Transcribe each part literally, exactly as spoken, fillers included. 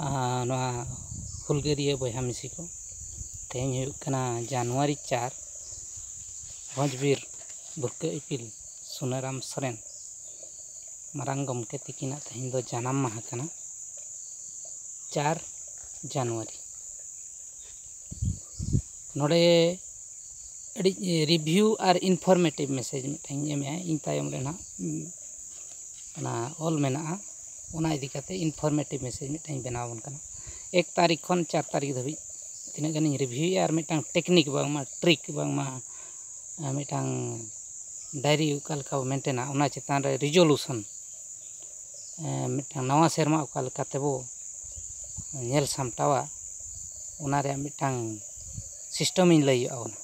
ᱟᱨ ᱱᱚᱣᱟ ᱦᱩᱞᱜᱟᱹᱨᱤᱭᱟᱹ ᱵᱚᱭᱦᱟ ᱢᱤᱥᱤ ᱠᱚ, ᱛᱮᱦᱮᱧ ᱦᱩᱭᱩᱜ ᱠᱟᱱᱟ ᱡᱟᱱᱩᱣᱟᱨᱤ ᱪᱟᱨ, ᱵᱷᱚᱸᱡᱽᱵᱤᱨ ᱵᱷᱩᱨᱠᱟᱹ ᱤᱯᱤᱞ ᱥᱩᱱᱟᱹᱨᱟᱢ ᱥᱚᱨᱮᱱ ᱢᱟᱨᱟᱝ ᱜᱚᱢᱠᱮ ᱛᱤᱠᱤᱱᱟᱜ ᱛᱮᱦᱮᱧ ᱫᱚ ᱡᱟᱱᱟᱢ ᱢᱟᱦᱟ ᱠᱟᱱᱟ, ᱪᱟᱨ ᱡᱟᱱᱩᱣᱟᱨᱤ᱾ ᱱᱚᱰᱮ ᱟᱹᱰᱤ review ᱟᱨ informative message ᱢᱤᱫᱴᱟᱝ ᱤᱧ ᱮᱢᱮᱜᱼᱟ᱾ ᱤᱧ ᱛᱟᱭᱚᱢ ᱨᱮ ᱱᱟᱦᱟᱜ, ᱩᱸ, ᱚᱱᱟ ᱚᱞ ᱢᱮᱱᱟᱜᱼᱟ, ᱚᱱᱟ ᱤᱫᱤ ᱠᱟᱛᱮ informative message ᱢᱤᱫᱴᱟᱝ ᱤᱧ ᱵᱮᱱᱟᱣ ᱟᱵᱚᱱ ᱠᱟᱱᱟ᱾ ᱮᱠ ᱛᱟᱹᱨᱤᱠᱷ ᱠᱷᱚᱱ ᱪᱟᱨ ᱛᱟᱹᱨᱤᱠᱷ ᱫᱷᱟᱹᱵᱤᱡ ᱛᱤᱱᱟᱹᱜ ᱜᱟᱱᱤᱧ reviewᱮᱜᱼᱟ ᱟᱨ ᱢᱤᱫᱴᱟᱝ technique ᱵᱟᱝᱢᱟ trick ᱵᱟᱝᱢᱟ, ᱟᱨ ᱢᱤᱫᱴᱟᱝ diary ᱚᱠᱟ ᱞᱮᱠᱟ ᱵᱚ maintainᱟ, ᱚᱱᱟ ᱪᱮᱛᱟᱱ ᱨᱮ resolution, ᱮᱸ, ᱢᱤᱫᱴᱟᱝ ᱱᱟᱣᱟ ᱥᱮᱨᱢᱟ ᱚᱠᱟ ᱞᱮᱠᱟ ᱛᱮᱵᱚ ᱧᱮᱞ ᱥᱟᱢᱴᱟᱣᱟ, ᱚᱱᱟ ᱨᱮᱭᱟᱜ ᱢᱤᱫᱴᱟᱝ system ᱤᱧ ᱞᱟᱹᱭ ᱧᱚᱜ ᱟᱵᱚᱱᱟ᱾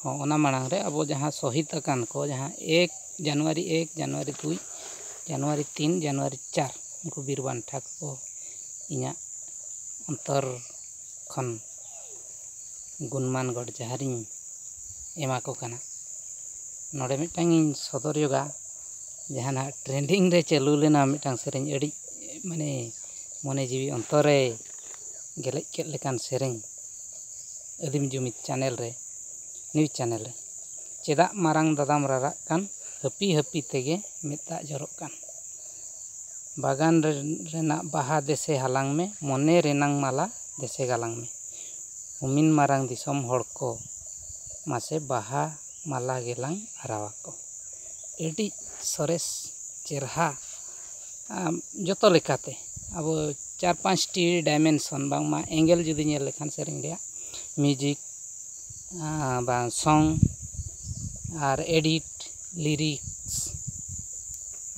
ᱦᱚᱸ, ᱚᱱᱟ ᱢᱟᱲᱟᱝ ᱨᱮ ᱟᱵᱚ ᱡᱟᱦᱟᱸ ᱥᱚᱦᱤᱫ ᱟᱠᱟᱱ ᱠᱚ, ᱡᱟᱦᱟᱸ ᱮᱠ ᱡᱟᱱᱩᱣᱟᱨᱤ ᱮᱠ, ᱡᱟᱱᱩᱣᱟᱨᱤ ᱫᱩᱭ, ᱡᱟᱱᱩᱣᱟᱨᱤ ᱛᱤᱱ, ᱡᱟᱱᱩᱣᱟᱨᱤ ᱪᱟᱨ, ᱩᱱᱠᱩ ᱵᱤᱨ ᱵᱟᱱᱴᱟ ᱠᱚ ᱤᱧᱟᱹᱜ ᱚᱱᱛᱚᱨ ᱠᱷᱚᱱ ᱜᱩᱱᱢᱟᱱ ᱜᱚᱰ ᱡᱚᱦᱟᱨᱤᱧ ᱮᱢᱟ ᱠᱚ ᱠᱟᱱᱟ᱾ ᱱᱚᱰᱮ ᱢᱤᱫᱴᱟᱝ ᱤᱧ ᱥᱚᱫᱚᱨ ᱧᱚᱜᱟ, ᱡᱟᱦᱟᱸ ᱱᱟᱦᱟᱜ trending ᱨᱮ ᱪᱟᱹᱞᱩ ᱞᱮᱱᱟ ᱢᱤᱫᱴᱟᱝ ᱥᱮᱨᱮᱧ, ᱟᱹᱰᱤ ᱢᱟᱱᱮ ᱢᱚᱱᱮ ᱡᱤᱣᱤ ᱚᱱᱛᱚᱨ ᱨᱮ ᱜᱮᱞᱮᱡ ᱠᱮᱫ ᱞᱮᱠᱟᱱ ᱥᱮᱨᱮᱧ, ᱟᱹᱫᱤᱢ ᱡᱩᱢᱤᱫ channel ᱨᱮ, news channel ᱨᱮ᱾ ᱪᱮᱫᱟᱜ ᱢᱟᱨᱟᱝ ᱫᱟᱫᱟᱢ ᱨᱟᱨᱟᱜ ᱠᱟᱱ, ᱦᱟᱹᱯᱤ ᱦᱟᱹᱯᱤ ᱛᱮᱜᱮ ᱢᱮᱫ ᱫᱟᱜ ᱡᱚᱨᱚᱜ ᱠᱟᱱ᱾ ᱵᱟᱜᱟᱱ ᱨᱮ-, ᱨᱮᱱᱟᱜ ᱵᱟᱦᱟ ᱫᱮᱥᱮ ᱦᱟᱞᱟᱝ ᱢᱮ, ᱢᱚᱱᱮ ᱨᱮᱱᱟᱝ ᱢᱟᱞᱟ ᱫᱮᱥᱮ ᱜᱟᱞᱟᱝ ᱢᱮ᱾ ᱩᱢᱤᱱ ᱢᱟᱨᱟᱝ ᱫᱤᱥᱚᱢ ᱦᱚᱲ ᱠᱚ, ᱢᱟᱥᱮ ᱵᱟᱦᱟ ᱢᱟᱞᱟ ᱜᱮᱞᱟᱝ ᱟᱨᱟᱣ ᱟᱠᱚ᱾ ᱟᱹᱰᱤ ᱥᱚᱨᱮᱥ, ᱪᱮᱨᱦᱟ, ᱟᱢ, ᱡᱚᱛᱚ ᱞᱮᱠᱟᱛᱮ ᱟᱵᱚ ᱪᱟᱨ ᱯᱟᱸᱪᱴᱤ dimension, ᱵᱟᱝᱢᱟ angle ᱡᱩᱫᱤ ᱧᱮᱞ ᱞᱮᱠᱷᱟᱱ ᱥᱮᱨᱮᱧ ᱨᱮᱭᱟᱜ music, ᱟᱸ, ᱵᱟᱝ song, ᱟᱨ edit, lyrics,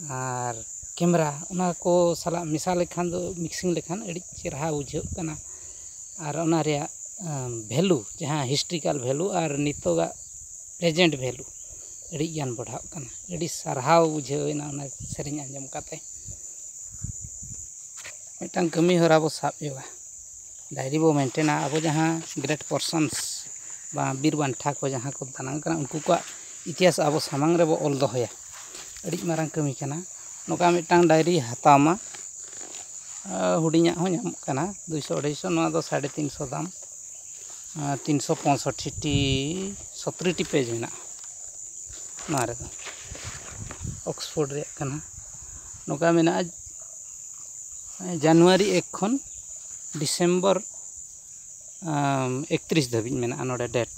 ᱟᱨ camera, ᱚᱱᱟ ᱠᱚ ᱥᱟᱞᱟᱜ ᱢᱮᱥᱟ ᱞᱮᱠᱷᱟᱱ ᱫᱚ, mixing ᱞᱮᱠᱷᱟᱱ ᱟᱹᱰᱤ ᱪᱮᱨᱦᱟ ᱵᱩᱡᱷᱟᱹᱜ ᱠᱟᱱᱟ᱾ ᱟᱨ ᱚᱱᱟ ᱨᱮᱭᱟᱜ, ᱟᱸ, value, ᱡᱟᱦᱟᱸ historical value ᱟᱨ ᱱᱤᱛᱚᱜᱟᱜ present value ᱟᱹᱰᱤ ᱜᱟᱱ ᱵᱟᱲᱦᱟᱜ ᱠᱟᱱᱟ᱾ ᱟᱹᱰᱤ ᱥᱟᱨᱦᱟᱣ ᱵᱩᱡᱷᱟᱹᱣ ᱮᱱᱟ ᱚᱱᱟ ᱥᱮᱨᱮᱧ ᱟᱸᱡᱚᱢ ᱠᱟᱛᱮ᱾ ᱢᱤᱫᱴᱟᱝ ᱠᱟᱹᱢᱤ ᱦᱚᱨᱟ ᱵᱚ ᱥᱟᱵ ᱧᱚᱜᱟ, diary ᱵᱚ maintainᱟ᱾ ᱟᱵᱚ ᱡᱟᱦᱟᱸ great persons ᱵᱟ ᱵᱤᱨ ᱵᱟᱱᱴᱟ ᱠᱚ ᱡᱟᱦᱟᱸ ᱠᱚ ᱫᱟᱱᱟᱝ ᱠᱟᱱᱟ, ᱩᱱᱠᱩ ᱠᱚᱣᱟᱜ ᱤᱛᱤᱦᱟᱥ ᱟᱵᱚ ᱥᱟᱢᱟᱝ ᱨᱮᱵᱚ ᱚᱞ ᱫᱚᱦᱚᱭᱟ᱾ ᱟᱹᱰᱤ ᱢᱟᱨᱟᱝ ᱠᱟᱹᱢᱤ ᱠᱟᱱᱟ᱾ ᱱᱚᱝᱠᱟ ᱢᱤᱫᱴᱟᱝ diary ᱦᱟᱛᱟᱣ ᱢᱟ, ᱦᱩᱰᱤᱧᱟᱜ ᱦᱚᱸ ᱧᱟᱢᱚᱜ ᱠᱟᱱᱟ ᱫᱩᱭᱥᱚ ᱟᱹᱲᱟᱹᱭᱥᱚ᱾ ᱱᱚᱣᱟ ᱫᱚ ᱥᱟᱲᱮ ᱛᱤᱱᱥᱚ ᱫᱟᱢ᱾ ᱛᱤᱱᱥᱚ ᱯᱚᱸᱭᱥᱚᱴᱴᱤ ᱴᱤ ᱥᱚᱛᱨᱤ ᱴᱤ ᱯᱮᱡᱽ ᱢᱮᱱᱟᱜᱼᱟ ᱱᱚᱣᱟ ᱨᱮᱫᱚ᱾ ᱚᱠᱥᱯᱷᱳᱨᱰ ᱨᱮᱭᱟᱜ ᱠᱟᱱᱟ᱾ ᱱᱚᱝᱠᱟ ᱢᱮᱱᱟᱜᱼᱟ, ᱡᱟᱱᱩᱣᱟᱨᱤ ᱮᱠ ᱠᱷᱚᱱ ᱰᱤᱥᱮᱢᱵᱚᱨ ᱮᱠᱛᱨᱤᱥ ᱫᱷᱟᱹᱵᱤᱡ ᱢᱮᱱᱟᱜᱼᱟ ᱱᱚᱰᱮ ᱰᱮᱴ᱾